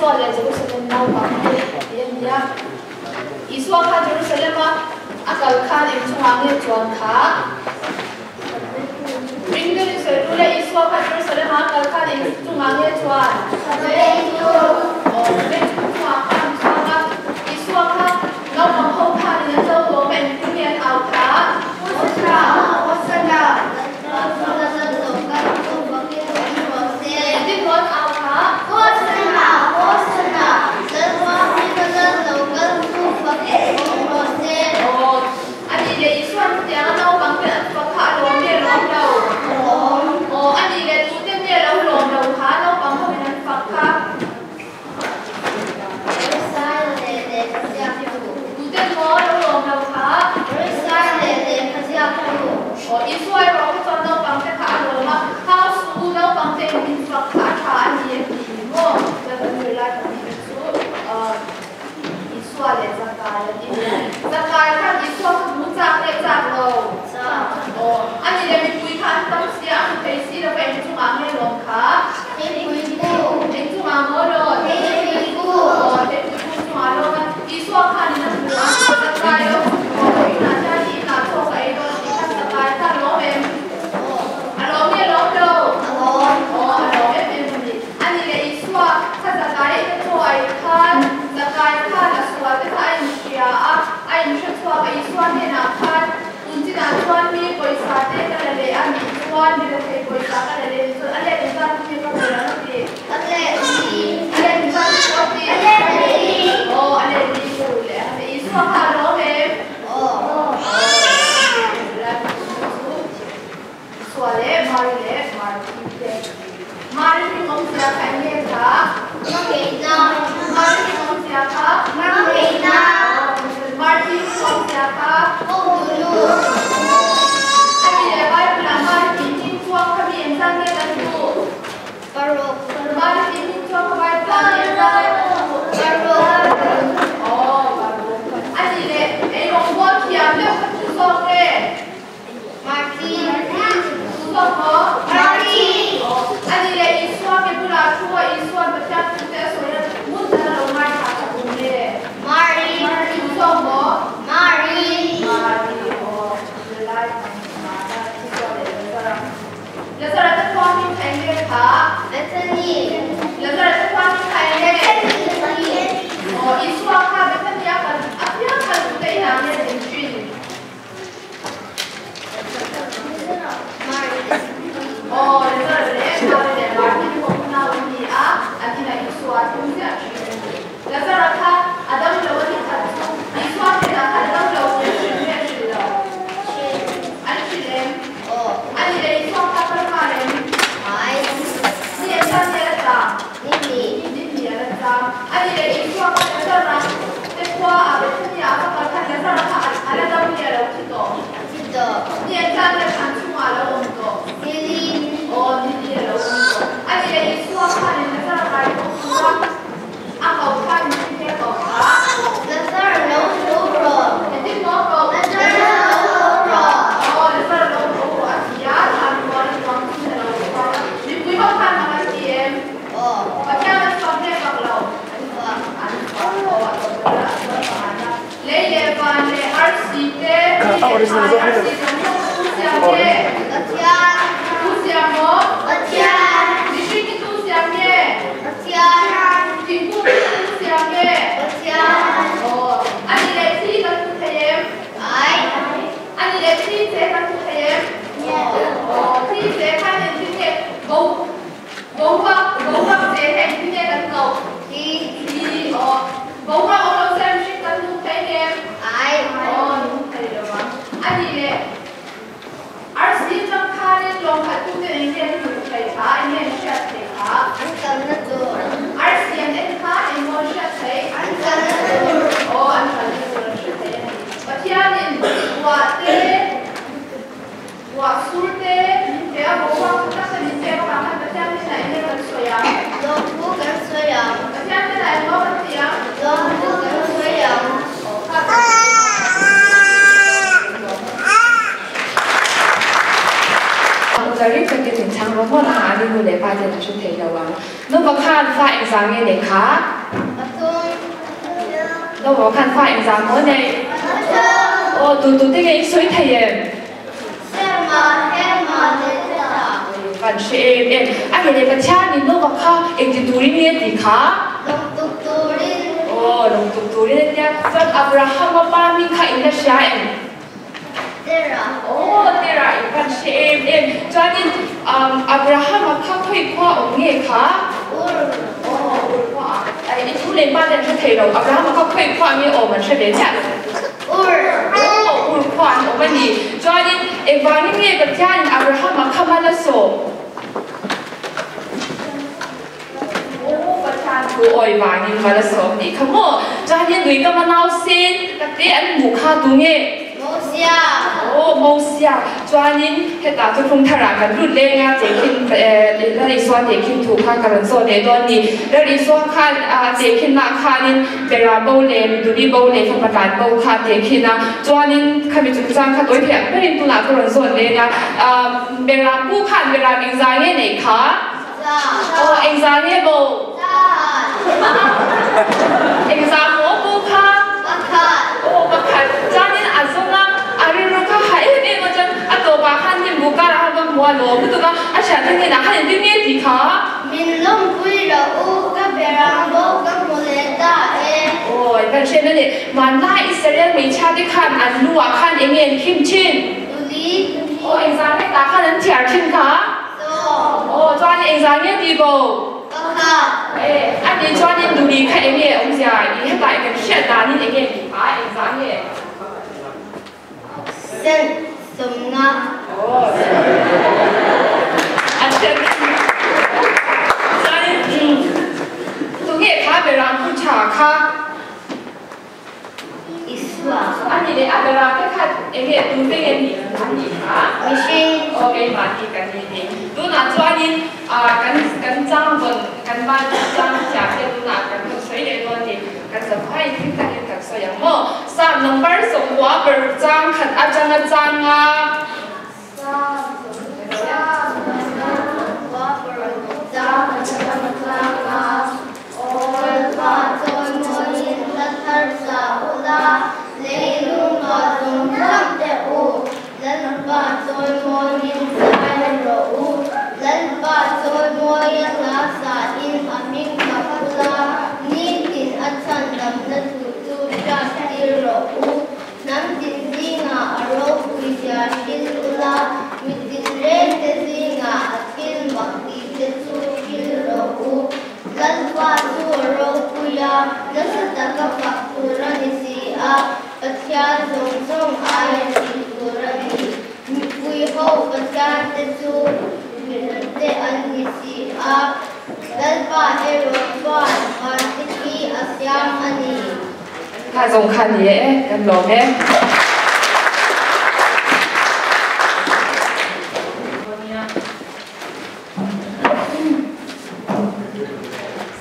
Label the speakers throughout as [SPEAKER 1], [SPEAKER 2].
[SPEAKER 1] Isua leh Jerusalem naupangte tih a ni a. Isua kha Jerusalem-a a kal khan eng chungah nge chuan kha? Ring deuhin sawi tur le, Isua kha Jerusalem-a a kal khan eng chungah nge chuan? Aw, sabengtung chungah khan a chuang a. Isua kha naupang ho khanin an lo lawm a, engtin nge an au kha? Hosanna! Hosanna! Engtin maw an au kha? Aw, a nih leh Isuan chutianga naupang ten an fak kha a lawm nge lawm lo? Aw, a nih leh tuten nge lo lawm lo kha naupang hovin an fak kha? Tuten maw lo lawm lo kha? Aw, Isua erawh kha chuan naupang te kha a lawm a, hau suh u, naupang te in min fak kha a tha a ni a ti maw? Chuan kan zirlai pahnih te chu Isua leh Zakai an ni. Zakai khan Isua kha hmu chak nge chak lo? Aw, a ni leh mipui kha an tam si a, a hmu thei si lo va, eng chungah nge lawm kha? Eng chungah maw lawn? Aw, theipui kung chungah lawm a, Isua khanin a hmu a, Zakai lo hmu tawh pawh inah hian i inah chaw ka ei dawn tih khan Zakai kha a lawm em? A lawm nge lawm lo? Aw, a lawm em em a ni. A ni leh Isua kha Zakai ina chaw a ei khan Zakai khan a sual te kha a inhria a, a inhre chhuak a, Isua hnenah khan tun chinah chuan mi pawisa te ka la leh a nih chuan mi rethei pawisa ka la leh nih chuan a let engzat hi nge ka pe ang a ti. A let li. A let engzat hi pawh a ti. A let li. Aw, a let li ka ru leh ang a ti. Isua kha a lawm em? Aw. Isua leh Mari leh Marthi te. Mari hming awmzia kha eng nge kha? Mari hming awmzia kha? Marthi hming awmzia kha? A ni leh Bible ah Mari tih hming chuang kha mi engzat nge kan hmuh? Mari tih hming chuang kha Bible ah mi engzat nge kan hmuh? Aw, paruk. A ni leh eirawngbawl thiam deuh kha tu zawk nge? Aw, Lazara leh Mari leh Marthi te pawh nau an ni a, an inah Isua a thim ziah thin a ni. Lazara kha a dam lo a ni khat chu Isua hnenah khan a dam lo tih a hrilh nge a hrilh lo? An hrilh em? A ni leh Isua kha kal nghal em? Ni an tan nge a la tlang? Ni hnih a la tlang. A ni leh Isua kha Lazara te khua ah Bethania a va kal khan Lazara kha a la dam nge a lo thi tawh? Ni an tan leh thlan chungah a lo awm tawh. Aw, ni ni a lo awm tawh. A ni leh Isua khanin Lazara kai tawh tura a ko khan ni hi a ko kha. Engtin maw a ko? Aw, Lazara lo tho rawh a ti a, thlan rual a tuam chin a lo chhuak a. Mipui ho khan mak an ti em? Pathian an fak nge fak lo? An fak aw, a tawp ber a chuan pangana. Lei leh van leh arsi te, mi leh thlai arsi zawng zawng kha tu siam nge? Tu siam maw? Mihring hi tu siam nge? Thingkung hi tu siam nge? Aw, a ni leh thi kan hmu thei em? A ni leh thi che kan hmu thei em? Aw, thi che khan engtin nge bo Boruak, boruak che hi engtin nge kan koh? Thi, aw. Boruak awm lo se mihring kan nung thei ngem? Aw, nung thei lo ang. A nih leh, RC atang khanin lawng khat tu ten eng nge an hmuh thei kha, eng nge an hriat thei kha? RC an en khan eng maw an hriat thei? Aw, an kalna tur an hre thei a ni. Pathianin ruah te, Ruah sur te min pe a, boruak tha tak te min pek avang khan Pathian hnenah eng nge kan sawi ang?
[SPEAKER 2] Lawmthu kan sawi ang.
[SPEAKER 1] Pathian hnenah eng maw kan ti ang?
[SPEAKER 2] Lawmthu kan sawi ang.
[SPEAKER 1] Aw kha kan sawi
[SPEAKER 3] Ang zarim takin min chhang rawh maw ang a ni nu leh pa ten an hre thei lo ang. Nupa khan fa engzah nge nei kha? Nova khan fa engzah maw nei? Aw, tu tu te nge i sawi thei em? Kan hre em em. A nge le Pathianin Nova kha engti turin nge tih kha? Aw, lawng tuk turin a tia. Chuan Abrahama pa hming kha in la hria em? Aw, Terah in kan hre em em. Chuanin Abrahama kha khawi khua awm nge kha? Ur. Aw, Ur khua ah. I thu leh pa te an hre thei lo. Abrahama kha khawi khua nge awm an hre ve chiah lo. Ur. Aw, Ur khua an awm a ni. Chuanin engvangin nge Pathianin Abrahama kha mal a sawm? Aw Pathian thu awi vangin mal a sawm nih kha maw? Chuanin lui ka manau sen tak te an hmuh kha tu nge?
[SPEAKER 2] Mosia.
[SPEAKER 3] Aw Mosia. Chuanin hetah chu thlung tharah kan lut leng a, tehkhin Lal Isua tehkhin thu kha ka rawn zawh leh dawn a ni. Lal Isua khan tehkhinah khanin Bera bo leh Miduli bo leh fapa tlan bo kha a tehkhin a. Chuanin khami chungchang kha tawi theih ang berin tunah ka rawn zawt leng a. Bera pu khan Bera engzah nge neih kha? Aw engzah nge bo? Engzah maw pu kha? Aw pakhat. Chuanin a zawng a, a rilru kha ha em em a chuan a tawpah khan hnim karah khan va hmu a lawm lutuk a, a thiante hnenah khan engtin nge tih kha?
[SPEAKER 2] Min lawmpui loh u, ka berang bo ka hmu leh ta e.
[SPEAKER 3] Aw kan hriat a ni. Hmanlai Israel hmeichhia te khan an lu ah khan eng nge an khim thin?
[SPEAKER 2] Tuli.
[SPEAKER 3] Aw engzah nge tah khan an thiar thin kha? Aw chuan engzah nge tih bo? E a nih chuanin Duli kha eng nge awmzia i hetah kan hriat danin eng nge tih kha engzah nge?
[SPEAKER 2] Sen sawmna.
[SPEAKER 3] Aw a hriat chuanin tunge kha berang pu tha kha?
[SPEAKER 2] Isua.
[SPEAKER 3] A nih leh a berah te kha eng nge tu te nge nih an nih kha?
[SPEAKER 2] Mihring.
[SPEAKER 3] Aw keimah hi kan ni ni. Tunah chuanin kan kan chang vawn kan van chang thiam te tunah kan rawn sawi leh dawn ni. Kan zavaiin thil takin kan sawi ang maw? Psalm number 90 paruk chang khat atanga changa.
[SPEAKER 2] Psalm 90 paruk chang khat atanga changa. Aw Lalpa chawimawiin hla thar sa ula, leilung ah zawng zawng teh u. Lalpa chawimawiin zai rawh u. Lalpa chawimawia hla sa in a hming fak ula, nitin a chhandamna thu chu hriat tir rawh u. Hnam tin zingah a ropui zia hril ula, mitin rengte zingah a thil mak tihte chu hril rawh u. Lalpa chu a ropui a, nasa taka fak tur a ni si a, Pathian zawng zawng aia ṭih tur a ni. Mipui ho Pathiante chu mite an ni si a, Lalpa erawh chuan vante khi a siam a ni.
[SPEAKER 3] Kha zawng kha ni e, kan lawm e.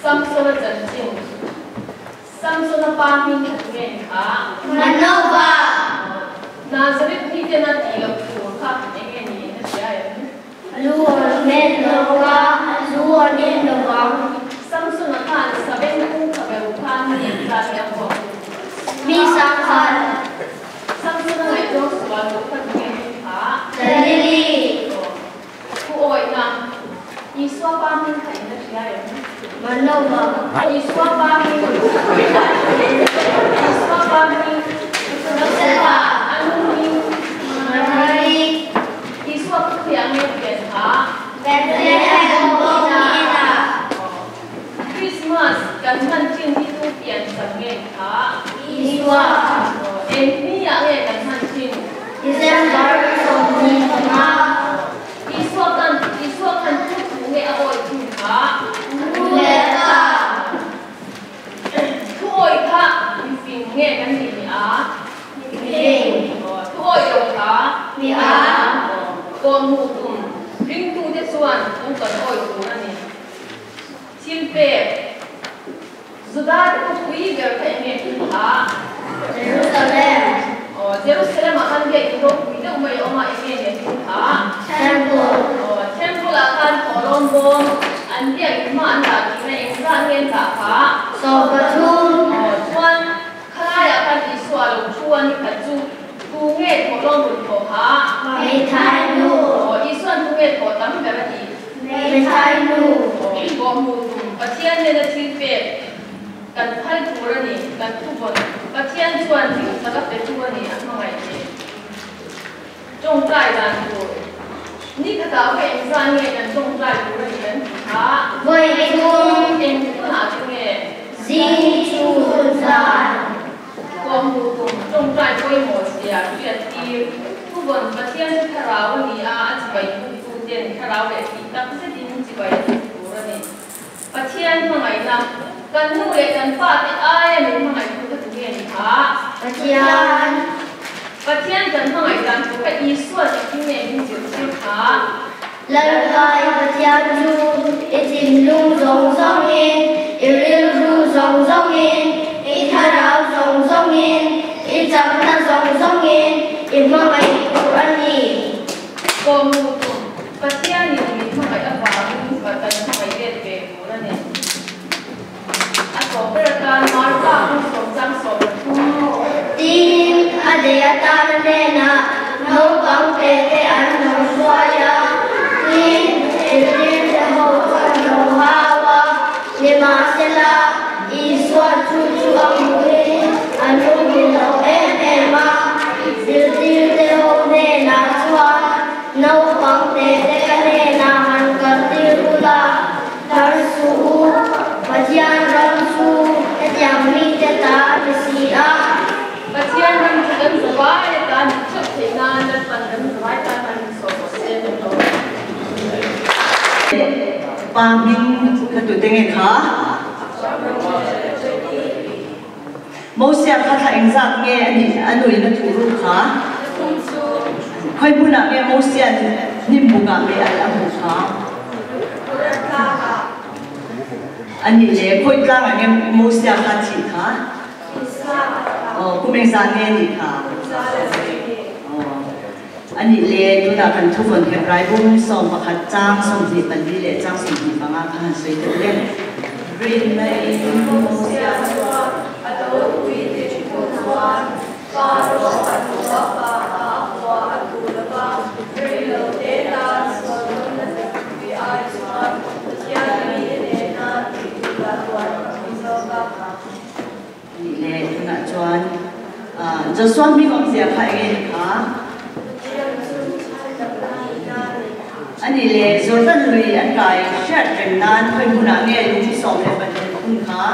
[SPEAKER 1] Samsona chanchin, Samsona pa hming khat nge ni kha?
[SPEAKER 2] Manova.
[SPEAKER 1] Nazareth mi tena tih loh tur kha eng nge niin a hria em?
[SPEAKER 2] Lu a men lo va, lu a nen lo vang.
[SPEAKER 1] Samsona khan Sabeng kawngka ber khan mi engzat nge a vuak?
[SPEAKER 2] Mi sangkhat.
[SPEAKER 1] Samsona ngaihtuah sual loh kha tu nge ni kha?
[SPEAKER 2] Dalili.
[SPEAKER 1] Thu awihna, Isua pa hming kha in la hria em?
[SPEAKER 2] Manova.
[SPEAKER 1] Isua pa hming. Isua pa hming.
[SPEAKER 2] Josefa.
[SPEAKER 1] A nu hming.
[SPEAKER 2] Mary.
[SPEAKER 1] Isua ka khuiah nge pian kha?
[SPEAKER 2] Bethlehem Bawngina.
[SPEAKER 1] Christmas kan hman chin hi tu pian cham nge ni kha?
[SPEAKER 2] Isua.
[SPEAKER 1] Eng hniah nge kan hman chin?
[SPEAKER 2] December 25.
[SPEAKER 1] Isua kan Isua khan tu thu nge a awi thin kha?
[SPEAKER 2] Nu leh pa.
[SPEAKER 1] Thu awi kha mifing nge kan nih ni a?
[SPEAKER 2] Mifing.
[SPEAKER 1] Thu awi lo kha?
[SPEAKER 2] Mi a.
[SPEAKER 1] Kawn hmuh tum ringtute chuan thu kan awi tur a ni. Thil pek. Juda te khawpui ber kha eng nge tih kha?
[SPEAKER 2] Jerusalem.
[SPEAKER 1] Aw, Jerusalem ah khan biakinn ropui deuh mai a awm a, eng nge nia tih kha?
[SPEAKER 2] Temple.
[SPEAKER 1] Aw, temple ah khan thawhlawm bawm an biakinn hma an dah tihna eng zah nge an dah kha?
[SPEAKER 2] 130.
[SPEAKER 1] Aw, chuan khalaiah khan Isua lo thu a ni khat chu tu nge thawhlawm rawn thawh kha?
[SPEAKER 2] Hmeithai nu.
[SPEAKER 1] Aw, Isuan tu nge thawh tam ber a ti?
[SPEAKER 2] Hmeithai nu.
[SPEAKER 1] Aw, kawhhmuh tum Pathian nena thil pek kan phal tur a ni, kan thuvawn Pathian chuan hlimsak a pe tu a ni, a hmangaih che. Tawngtai dan tur. Ni khatah vawi engzah nge kan tawngtai tur a ni kan ti kha?
[SPEAKER 2] Vawi thum.
[SPEAKER 1] Eng hunah chu nge?
[SPEAKER 2] Zing chhun zan.
[SPEAKER 1] Kawhhmuh tum tawngtai pawimawh zia hriat tir. Thuvawn Pathian chu thlarau a ni a, a chibai buktu ten thlarau leh tih tak zetin chibai buk tur a ni. Pathian hmangaihna, kan nu leh kan pa te aia min hmangaihtu kha tu nge ni kha?
[SPEAKER 2] Pathian.
[SPEAKER 1] Pathian kan hmangaih dan tur kha Isuan engtin nge min zirtir kha?
[SPEAKER 2] Lalpai Pathian chu i thinlung zawng zawngin, i rilru zawng zawngin, i thlarau zawng zawngin, i chakna zawng zawngin i hmangaih tur a ni.
[SPEAKER 1] Kawhhmuh tum, Pathianin min hmangaih avangin kan hmangaih let ve tur a ni. A tawp ber atan Martha hun 10 chang 13.
[SPEAKER 2] Tin, a dei atan a hnenah naupang te te an lo hruai a, tin, zirtirte ho chu an lo hau a. Nimahsela, Isua chu chu a hmuhin a lung i lo em em a, zirtirte ho hnenah chuan, Naupang te te ka hnenah han kaltir ula, phar suh u, Pathian ram chu hetiang mite ta a ni si a.
[SPEAKER 1] Pathian ram chu kan zavai atan ni theuh theih nan Lalpan kan zavai tan han in sawm rawh se kan lo.
[SPEAKER 4] Pa hming kha tute nge kha? Mosia kha thla engzat nge a nih a nuin a thuhruk kha? Khawi hmunah nge Mosia'n hnimbukah mei alh a hmuh kha? A nih le, khawi tlangah nge Mosia kha a thih kha? Aw, kum engzat nge a nih kha? Aw, a nih le, tunah kan thuvawn Hebrai bung 11 chang 24 leh chang 25 kha han sawi deuh le. Rinna in Mosia
[SPEAKER 1] chuan a lo puitlin hnu chuan Pharaoh fanu a pa a hua a duh lo va, rin lo te tan sual nawnna zirpui ai chuan Pathian mite nena tih duhdah tuar a hmu zawk a.
[SPEAKER 4] Nih le, tunah chuan Joshua hming awmzia kha enge ni kha? A nih le, Jordan lui an kai hriat reng nan khawi hmunah nge lung 12 phun kha?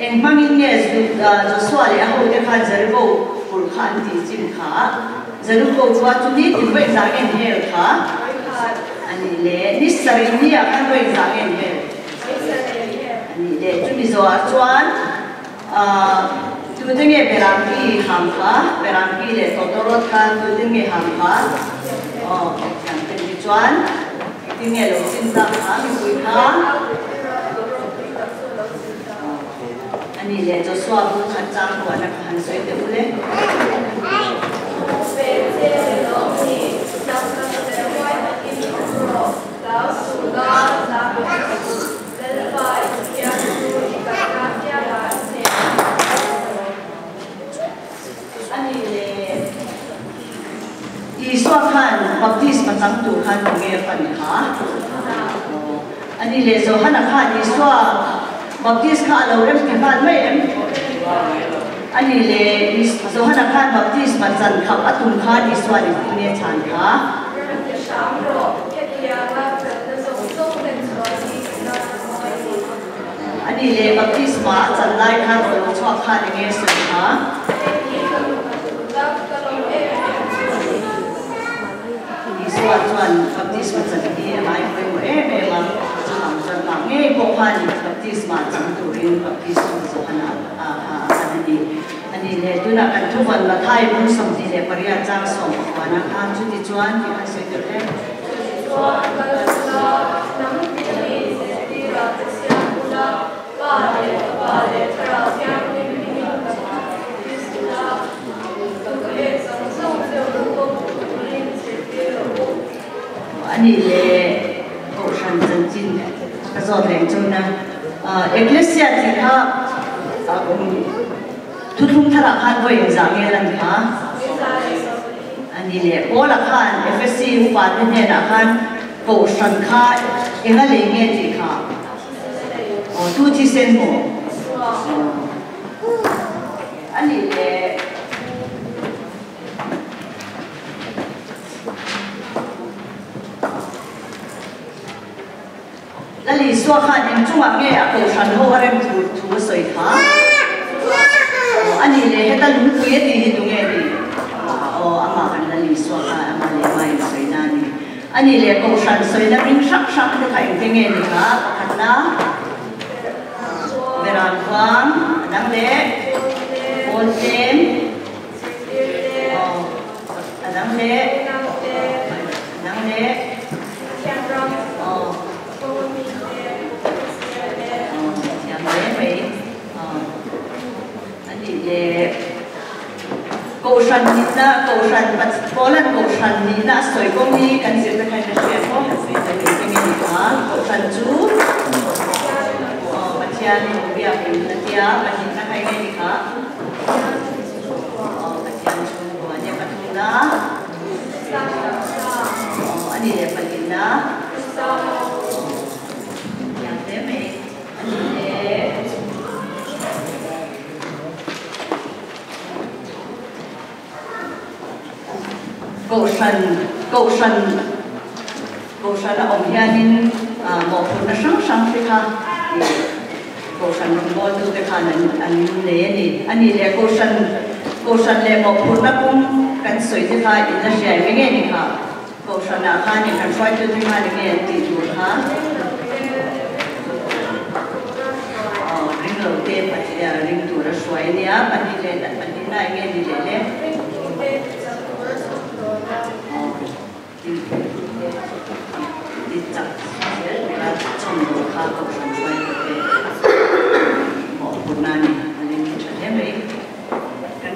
[SPEAKER 4] Eng hmangin nge Joshua leh a hote khan Jericho kulh kha an tih chim kha? Jericho khua chu ni tin vawi engzah nge ni hel kha? A nih le, ni sarih ni ah khan vawi engzah nge ni hel? A nih le, chumi zawhah chuan tute nge Berampi ham kha? Berampi leh tawtawrawt khan tute nge ham kha? Aw, thiam te ni chuan engtin nge lo chin tak kha mipui kha? A nih le, Joshua bung khat chang kuahna kha han sawi teh u le. A nih le, Isua khan baptisma chang tur khan tunge a pan kha? A nih le, Johana khan Isua baptis kha a lo rem ti nghal mai em? A nih le, Johana khan baptisma chan khap a tum khan Isua'n engtin nge chhan kha? A nih le, baptisma a chan lai khan rawn lo chhuak khan enge sawi kha? Isua chuan baptisma chan hi a ngai pawimawh em em a, chuvang chuan mah ngei pawh khan baptisma chang turin baptisma Johana kha a pan a ni. A nih le, tunah kan thuvawn Mathai bung 28 chang 19 khan chuti chuan tih han sawi tel em?
[SPEAKER 1] Chutichuan kal ula, hnam tin zirtirah te siam ula, Pa leh Fapa leh Thlarau Thianghlim hmingin baptis ula, duh leh zawng zawng che u kawng turin zirtir rawh u.
[SPEAKER 4] A nih le, Kohhran chanchin ka zawt reng chu na. Ecclesia tih kha thuthlung tharah khan vawi engzah nge lan kha? A ni leh. Paula khan Efesi upate hnenah khan Kohhran kha enga lei nge tih kha? Aw, tu thisen maw? Aw, a ni leh. Lal Isua khan eng chungah nge a kohhran ho a rem tur thu a sawi kha? Aw, a nih leh heta lungpui a tih hi tunge ni? Aw, amah kan Lal Isua khan amah leh amah in sawina a ni. A nih leh kohhran sawina ring hrang hrang te kha engte nge ni kha? Pakhatna, Beran Khuang, a dang leh Pawltlem, aw, a dang leh, a dang leh, Aw. Aw, thiam hle mai. Aw. A nih leh Kohhran nihna, Kohhran, Pawlan Kohhran nihna a sawi kawng hi kan zirna kha in a hriat maw? Han sawi ta ngei nge ni kha? Kohhran chu Aw, Pathian biakin a tia, pahnihna kha enge ni kha? Aw, Pathian chhungkua a nia, pathumna. Aw, a ni leh pahnihna. Thiam hle mai. A ni leh. Kohhran, Kohhran, Kohhran a awm hianin mawhphurhna hrang hrang te kha Kohhran rawngbawltute khan an nei a ni. A nih leh Kohhran, Kohhran leh mawhphurhna pum kan sawi te kha in la hriai ve nge ni kha? Kohhranah khan in kan hruaitute khan eng nge an tih tur kha? Aw, ring lo te Pathian ring tur a hruai a nia, pahnih leh pahnihna eng nge ni leh le? Aw. Ti chak zel tura chhawmdawl kha Kohhran hruaitute mawhphurhna a ni. A ling tha hle mai. Kan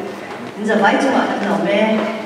[SPEAKER 4] in zavai chungah kan lawm e.